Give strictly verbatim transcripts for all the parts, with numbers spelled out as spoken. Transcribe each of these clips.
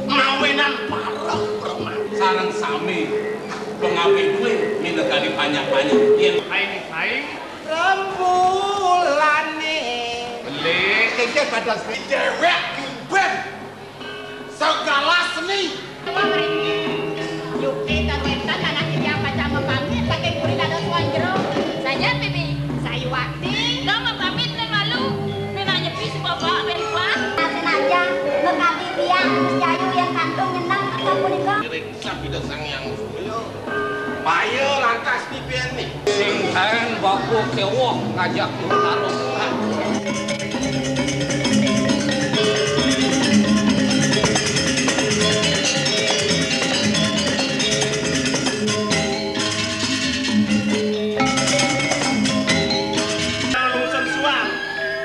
Mawinan pareng, Brahma. Sareng sami pangawit duwé minangka dipanjak-panjak. Yén aing-aing rembulané. Beli. Iki pada déwék ngibén segala seni. Yukti karuétan anak titiang pacang mapamit, saking puri dados wong jero. Saja, Bibi. Sayuwakti. Dong mapamit, nén malu. Nén nyepi si Bapak, ben kuat. Senajang, mekadi tiang, Gus Jayu yang kantun nyeneng, akan punika. Ngiring sabda Sang Hyang Surya. Baya lantas dipéni. Sing taén bapa kéweh ngajak Bintaro. Lungsur suang,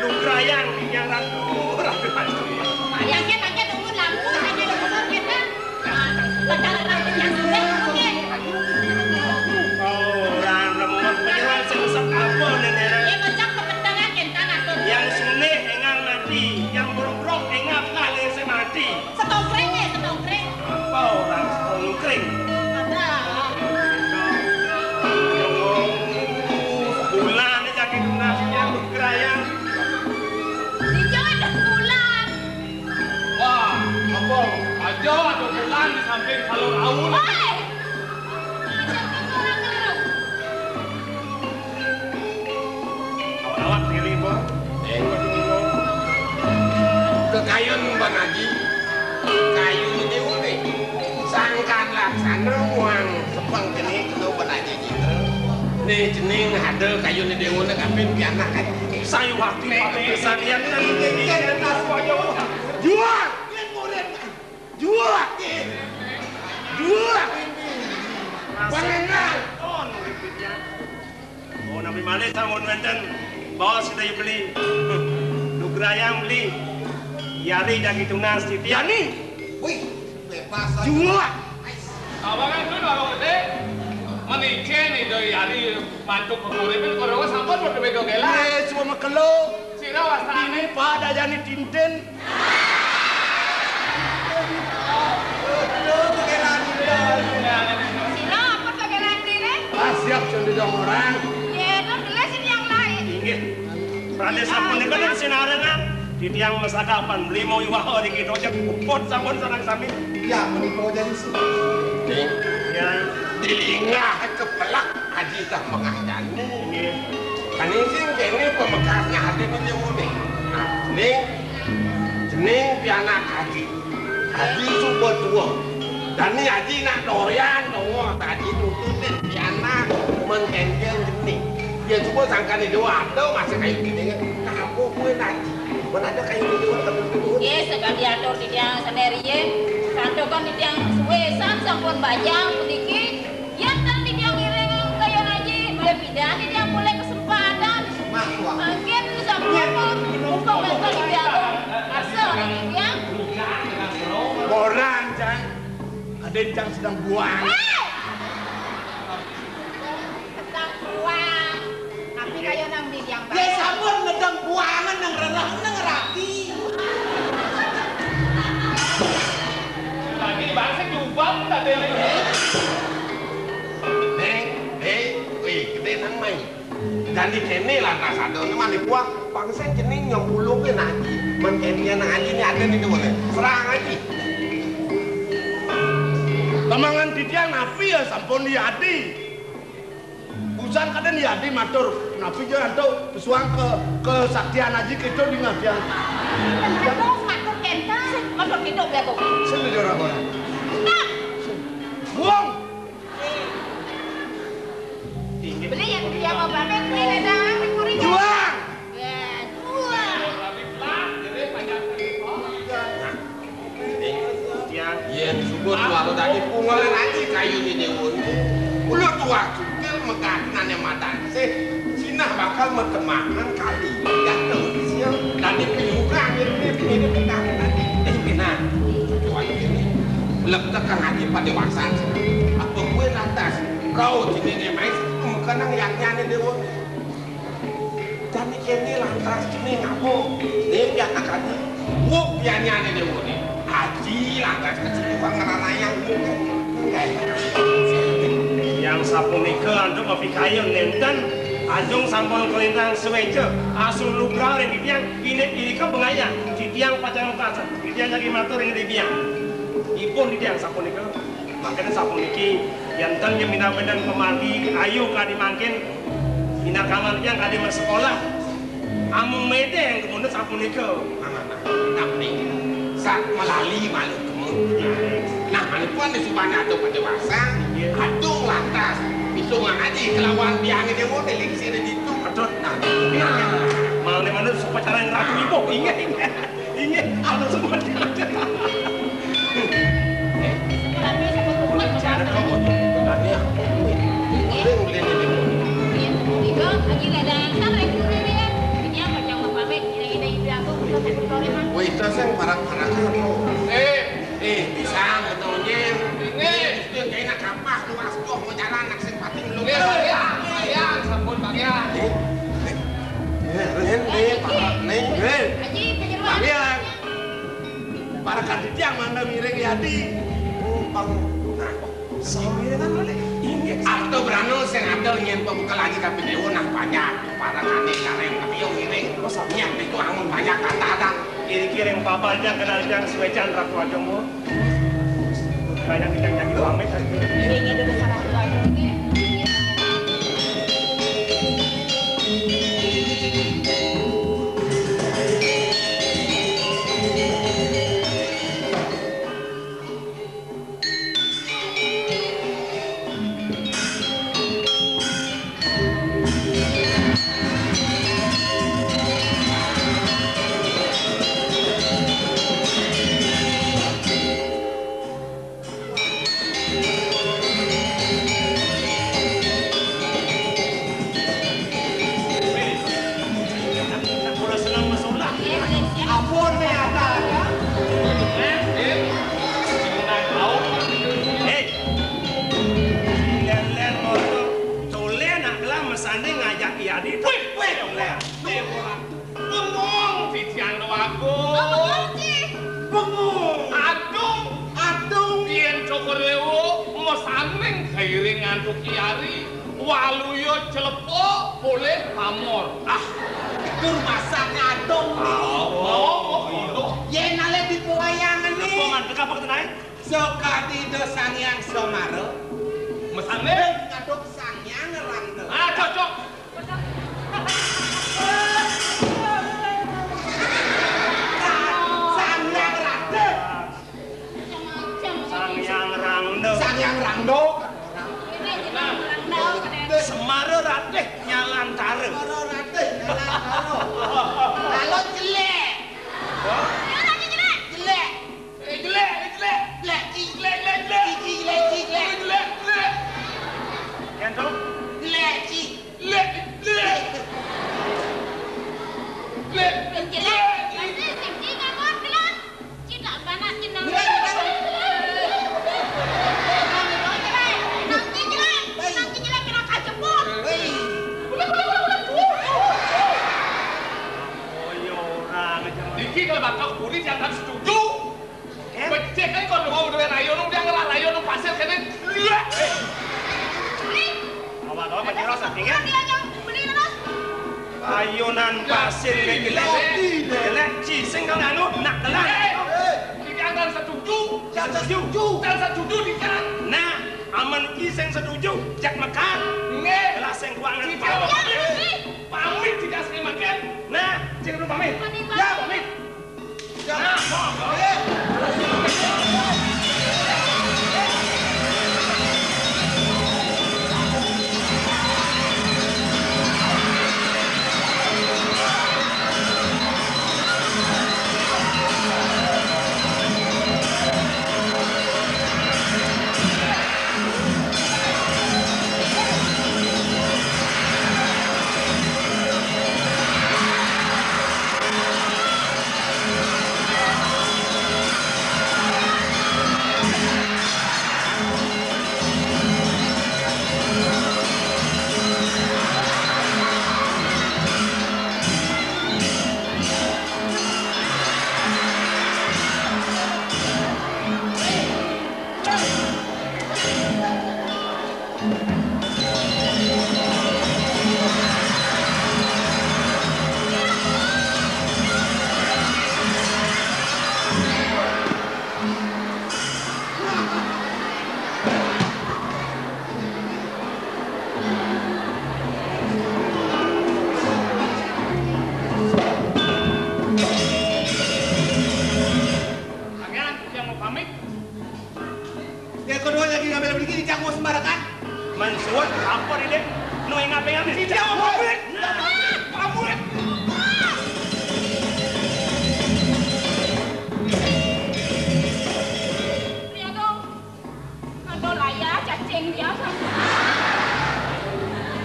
lugrayang, yang ratu, ratu, ratu. Yang kita, kita tunggu lampu, hanya lungsur kita. Oh, lan remuk penyewan sing resep apa, Nénéra? Ya, kocok kepentangan, kentang atur. Yang sunih engang mati, yang buruk-buruk engang kalah sing mati. Setongkring ya, setongkring. Apa orang setongkring? Ada. Bulan ini jadi tunas yang bergerayang. Dijawab dah bulan. Wah, apa? Aja ada bulan di samping salur aun. Hei! Siapa tuh orang keliru? Awak-awak diri, Mbok. Eh. Kekayun Bang Haji. Kayun ini unik. Sangkan laksana muang sepeng kene kena Bang Haji Citra. Nih, cening ada kayun ini unik, apin pianak kan. Sayuwakti pamit pisan, yén ten. Jual! Jual! Jual! Panengan! Oh, napi malih sampun wénten baos kita beli. Nugrayang beli. Yari jagi tunas titiang. Wih, bebas. Jual! Awangan dulu, Abang Gede. Menikah nih, doi hari mantuk kekurin, kalau sampun udah bego gela. Eh, semua makelo. Sira wastane. Ini pada jani tintin. Sira apa pageran diri? Ah, siap, cuma didorong orang. Ya, terus gelas ini yang lain. Inggih. Pradé sapunika ten sinarengan titiang masakapan lima wiwaha riki dojek puput sampun sareng sami. Ya, menika jadi sih. Ning. Ya. Dilingah kepelak Aji tah pengajane. Nggih. Kane sing kene pamekasne ati menyemune. Nah, ning jeneng pianak Aji. Aji suba tua. Dani Aji nak doyan, dongo, Aji nututin pianak, mengkengkeng geni. Dia suba sangkane dewa ada, masih kayu gini kan. Kamu kue Aji. Mana ada kayu gini, kan? Nggih, sekali atur titiang sendiri, ya. Santukan titiang suwe, san sampun bajang, puniki. Yen ten titiang ngiring kaya Aji, malih pidan titiang polih kesempatan. Mangkin sampun mumpung wénten titiang. Asa titiang. Boran, Cang. Aden Cang sedang buang. Hei! Sedang buang. Tapi kaya nang ndi yang ya, bae. Sampun ngedang buangan nang rereh, nang rabi. Lagi bangsa jubab tadi. Ning, ning, wih, gede nang mai. Dani kene lantas ada nang mani buah, bangsa cening nyong ulung ke naji. Men kene naji ni ada ni dua ni. Serang aji. Temangan titiang napi ya sampun diadi. Usan kadén Yadi matur, napi ja antuk pesuang ke, kesaktian Aji kita di ngadian. Terus matur kénten, matur kénten bego. Sing di jorok orang. Stop. Buang. Beli yang dia mau pamit, beli ledang, kuring. Juang. Ya, juang. Yén suba tuara dadi pungelan aji kayuné déwa. Mula tuah cukil megatnane matan sih. Sinah bakal metemahan kali. Dateng siang dadi penyuka mirip-mirip megatnane. Eh, pinah. Tuan ini. Lek tekan aji pada wasan. Apa gue lantas? Kau jenenge mais, mengkenang yaknyane déwa. Jani kéné lantas kéné ngapa? Ning pianak adi. Buk bianyane dewe ne. Aji lantas kesuruhan ngeranayang buk. Eh, yang sapunika antuk mapikayun nenten, ajung sampun kalintang sueca, asung nugraha ring titiang, indik irika pangayah, titiang pacang makasan, titiang jagi matur ring titiang. Ipun titiang sapunika, mangkene sapuniki, yen ten nyeminang beden pamargi, ayu kadi mangkin, minakaman titiang kadi masekolah. Amun medeng kemuna sapunika. Nah, nah, nah. Tapi sak malali malu kemu. Nah, anu pun di subana tu pada wasa, iya, adung lantas. Isungan aja kelawan biang dewa teling sini ditu. Aduh, nah, nah. Malu mana supacara yang ratu ibu, ingat, ingat. Inggih, anu semua. Wih, itu sing parak-parakan. Eh, eh, bisa ngetonye. Inggih. Itu yang kena kapah tuh, astuh, mau jalan, nak sing pating lu. Inggih, bagian, bagian, sampun bagian. Eh, eh, eh, eh, Pak Neng, eh. Haji, pinggir. Bagian. Para kaditiang mangda ngiring yadi. Oh, pang-, nah, sing ngiring kan boleh. Inggih. Arta brana sing ada nyen pembuka lagi kapidewa nah banyak. Para kane kareng tapi yo ngiring. Oh, sami. Nyen itu angun banyak kata ada. Kiring-kiring papanjang kenal jang suecan raku aja mo. Banyak kita jadi pamit aja. Ini dulu sama keluarga ini. Ampun, nih, ada, ada. Hei. Len-len motor. Tole nak gelah mesane ngajak iya di. Wih, wih, len. Bengong titiang, Déwagung. Oh, bengong, Ci. Bengong. Adung. Adung. Yén Cokor Déwa masaning kairing antuk Ki Ari, Waluya Clepa polih pamor. Ah, tur masak adung. Oh, oh, oh. Yén alé dipawayangne. Apa mandek apa ketenae? Sakadi Ida Sang Hyang Semara. Mesane. Ngaduk Sang Hyang Rangda. Ah, cocok. Sang Hyang Ratih. Sang Hyang Rangda. Sang Hyang Rangda. Semara Ratih Nyalantara. Semara Ratih Nyalantara. Lalu jelek. Hah? Jelek. Eh, jelek, eh, jelek. Jelek, ci. Jelek, jelek, jelek. Ci, ci, jelek, ci, jelek. Eh, jelek, jelek. Yang tu? Jelek, ci. Jelek, jelek. Jelek, jelek. Pasti sing ci nganggur, bilang. Ci tak panas, ci nang. Jelek, jelek. Nang ci jelek. Nang ci jelek, kena kajepok. Hei. Oh, iya, orang aja. Iki kalau bakal kebuli, jangan setuju. Becik ae kon wong duwe rayono, dia ngelah rayono pasir kene. Awak-awak mesti rasa, ingat? Rayonan pasir kene jelek. Jelek, ci, sing kang anu, nak telan. Eh, iki angkan setuju. Setuju. Dan setuju di kan. Nah, aman ki sing setuju, jak mekat. Nggih. Gelah sing kuangan. Pamit tidak sing makan. Nah, sing lu pamit. Ya, pamit. Iki dijangkau sembarangan. Mansuwun ampun, Dik. Nu ing aping amis. Tidak, Pak Murid. Nah. Pak Murid. Lihat dong. Aduh, laya, cacing dia.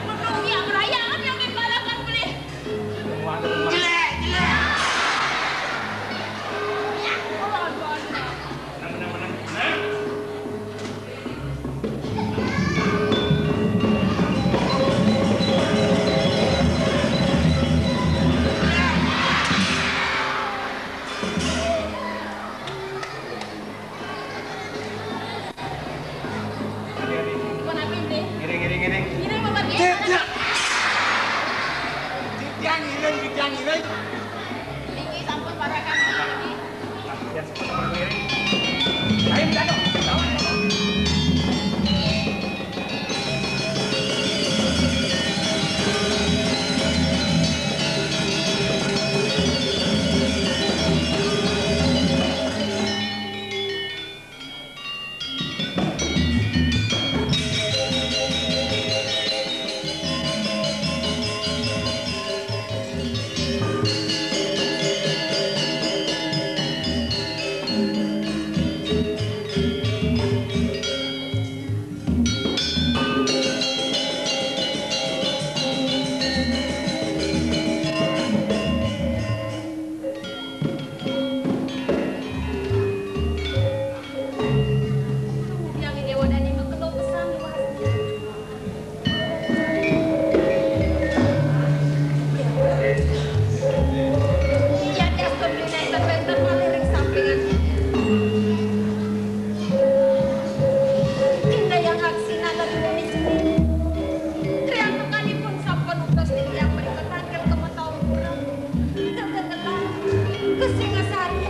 Menung yang raya, yang di balakan beli. Jelek, jelek. Ya, oh, aduh, aduh. Menang, menang, menang. Nah. Ngiring, ngiring, ngiring. Ngiring, Bapak, nggih. Tidak. Titiang ngiring, titiang ngiring. Niki sampun parakan niki. Yang Dewa Dani mah kelo pesan luasnya. Iya, diastun beli nenten-nenten malih ring sampingan. Indayang aksina tadi muni cening. Triantukanipun sampun utus titiang mrika tangkil ka Mataung Pura. Ka Gegelan, ka Singasari.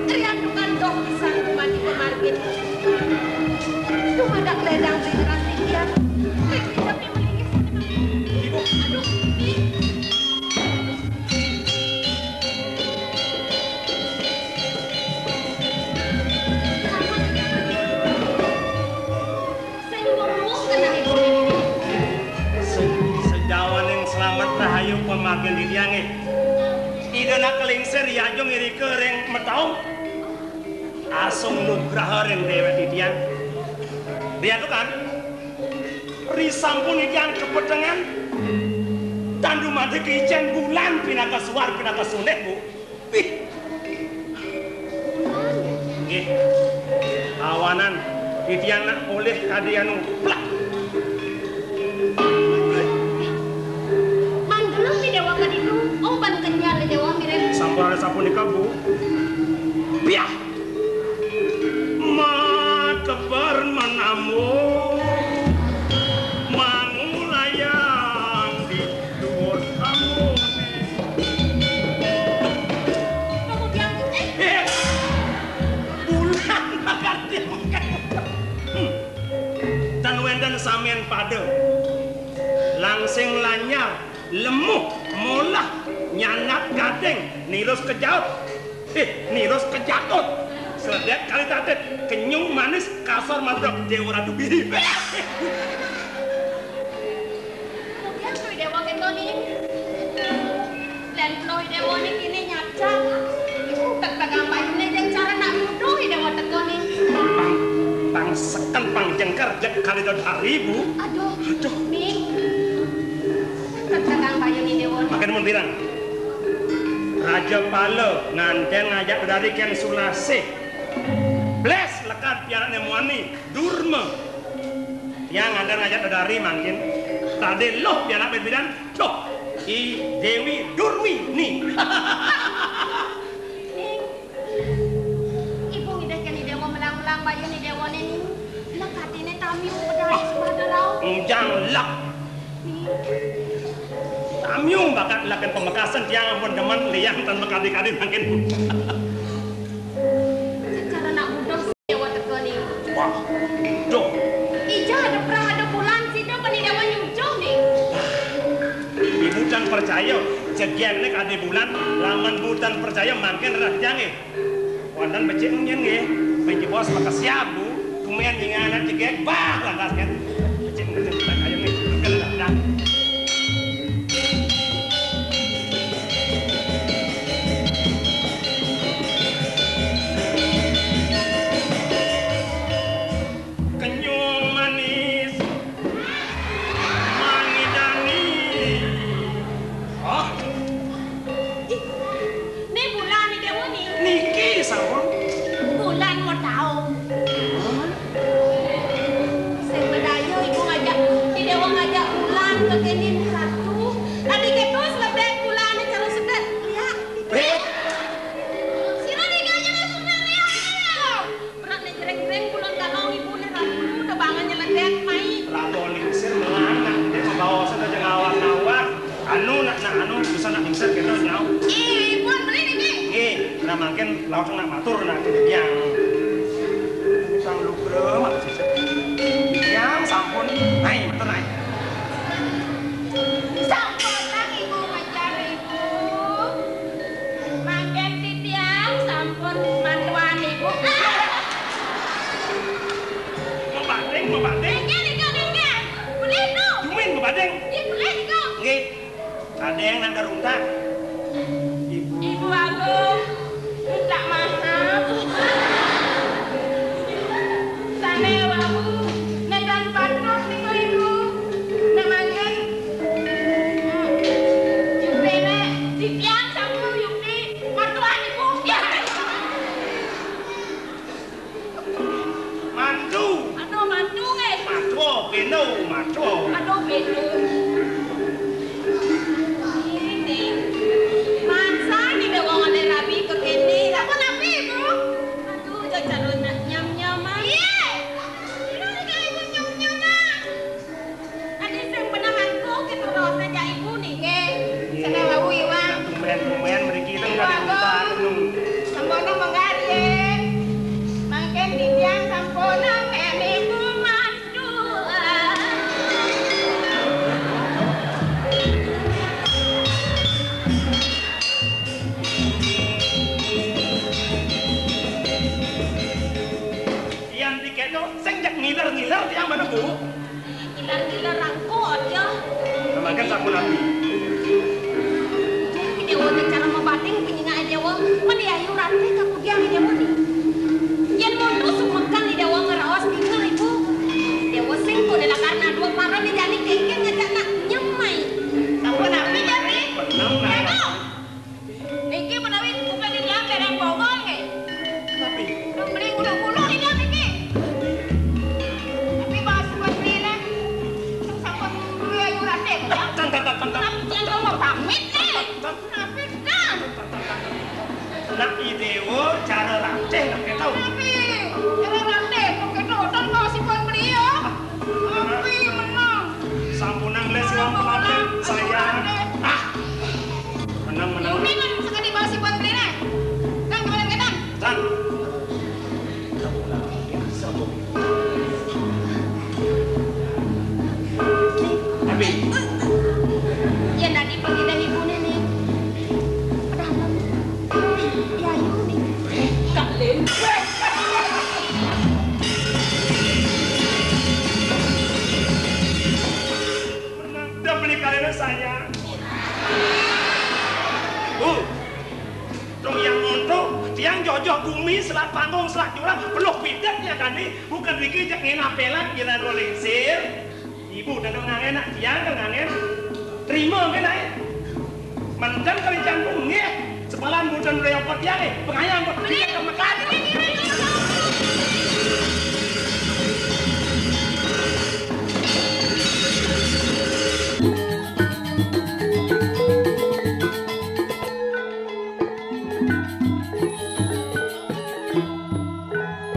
Triantukan doh pisan dumateng pamargin. Dumadak ledang pikiran titiang. Ring titiang malinggih. Aduh, Ni. Sing ngomong kena ibu ini. Se-, sedawaning slamet rahayu pamargin titiangé. Ida nak lingsir yajung irika ring Mataung. Asung nugraha ring déwék titiang. Riantukan, risampun titiang kapetengan, tan dumadak icén bulan pinaka suar, pinaka sundih, Bu. Ih. Nggih. Awanan titiang nak polih kadi anu plak. Manggelah ni Déwa kaditu. Oh, pan kenyal ni Déwa mirip. Sampun ada sapunika, Bu. Piah. Matebar menamung mangulayang di Duwur amune. Kamu diangkut, eh? Eh, bulan bakal diangkat. Hmm. Tan wénten samian pada. Langsing lanyar, lemuh, molah, nyandak gading, nirus kejaut. Eh, nirus kejakut. Sledek kali tatit, kenyung manis, kasar madrok, Déwa Ratu Biri. Kemudian Sri Déwa kéto ni. Lén Sri Déwa ni kini nyacak. Tek tegang bayuné jeng cara nak nuduh Déwa teka ni. Pang, pang seken, pang jengker, jeg kali dot hari, Bu. Aduh. Aduh. Ni. Tek tegang bayuné Déwa ni. Makin mun pirang. Raja Pala ngantén ngajak dedari kén Sulasih. Blés lekad pianakné muani, Durma. Tiang ngantén ngajak dedari mangkin. Tadi luh pianak bed-bedan, duh, I Déwi Durmi ni. Ning, ibu ngidih kén I Déwa melang-melang bayuné I Déwa né ning. Nak atiné tamiu bedari sepada rauh. Enjang lek. Tamiu bakat laken pamekasan tiang ampun demen liang tan makadi-kadi mangkin. Secara nak buduh Déwa teka ni. Wah, buduh. Ija ada perah ada bulan sida keni Déwa nyujuh ni. Ibu tan percaya, jegéné kadi bulan, lamun Bu tan percaya mangkin rereh tiangé. Wénten becik nyén nggih, becik bos makesiab, Bu. Mén nyinganan jegég, bah, lantas kan. Cék, cék, cék, ayo, nih, pegel, dah. Kenyung manis, mangidani. Oh. Ih, né bulan né déwa né. Niki sampun. Bulan mau tahu. Sing bedaya ibu ngajak, di déwa ngajak bulan ke kéné né ratu. Tadi kéto seledek bulan né cara sedek. Ya. Eh. Sira né gajah langsung nang ya. Berat né jreng-jreng bulan kalong ibu né ratu, tebangan nyeledek mai. Ratu Lingsir melanak, dia membawa sana jangan awak-awak. Anu nak, nak anu, bisa nak Lingsir kita nyau. Ih, pun beli niki. Nggih, nah mangkin langsung nak matur nak ke yang. Sang lugra, matur sisip. Yang sampun, naik, matur naik. Sampun lah ibu ngajar ibu. Mangkin titiang sampun mantuan ibu. Mau banding, mau banding. Nggih, nggih, nggih. Boleh tu. Jumin mau banding. Nggih, boleh tu. Nggih. Ada yang nang karuntak. Ibu. Ibu Agung, minta maaf. Sané wau, nék tan patut niku ibu. Nék mangkin. Hmm. Yupine, titiang sampun yupi, matuan ibu. Ya. Mantu. Aduh, mantu, eh. Matua, beno, matua. Aduh, beno. Ini. Masa ini ada wong ada rabi ke kene. Apa nabi, Bu? Aduh, jajaran nak nyam-nyam, ah. Iya. Ini kayak ibu nyam-nyam, ah. Adi sing benang aku ke terus aja ibu nih. Nggih, seneng wau iwang. Tumben-tumben mriki teng kali umpan nu. Sampun mengkari. Mangkin titiang sampun meniku mantuan. Tiang tiket no, sing jak ngiler-ngiler tiang mana, Bu? Ngiler-ngiler rangkul aja. Mangkin sampun ati. Dewa cara mabating penyengak Dewa. Mani ayu rante kakudiang Dewa ni. Yen monto sumekan di Dewa ngeraos tinggal ibu. Dewa sing kode lakar nadua para di jani kengkeng ngajak nak nyemai. Sampun api ya, Pi? Menang, nah. Dewa. Niki menawi bukan di dalam dereng bongol nggih. Tapi. Beli udah-udah di dalam niki. Tapi bahas buat beli neh. Sampun dulu ayu rante ya. Tan, tan, tan, tan, tan. Tapi jangan ngomong pamit nih. Tapi kan. Nak idewo cara rante nak ketau. Tapi cara rante nak ketau. Tan bahas buat beli ya. Tapi menang. Sampunang les wong pamit saya. Ah. Menang, menang. Yuni kan sekali bahas buat beli neh. Kan kemarin kan? Tan. Tapi. Ya tadi pagi dari ibu nenek. Padahal ya Yuni. Kak Lin. Dah beli kalian saya. Bu, dong yang monto, tiang jojoh gumi, selat panggung, selat jurang, penuh bidek ya kan nih. Bukan riki jak ngena pelat, gila roling sir. Ibu dan ngangen nak tiang kan ngangen. Terima kan ae. Mantan kali jangkung nggih. Sepalan budan reyopot tiang eh. Pengayang kok tiang kemekan.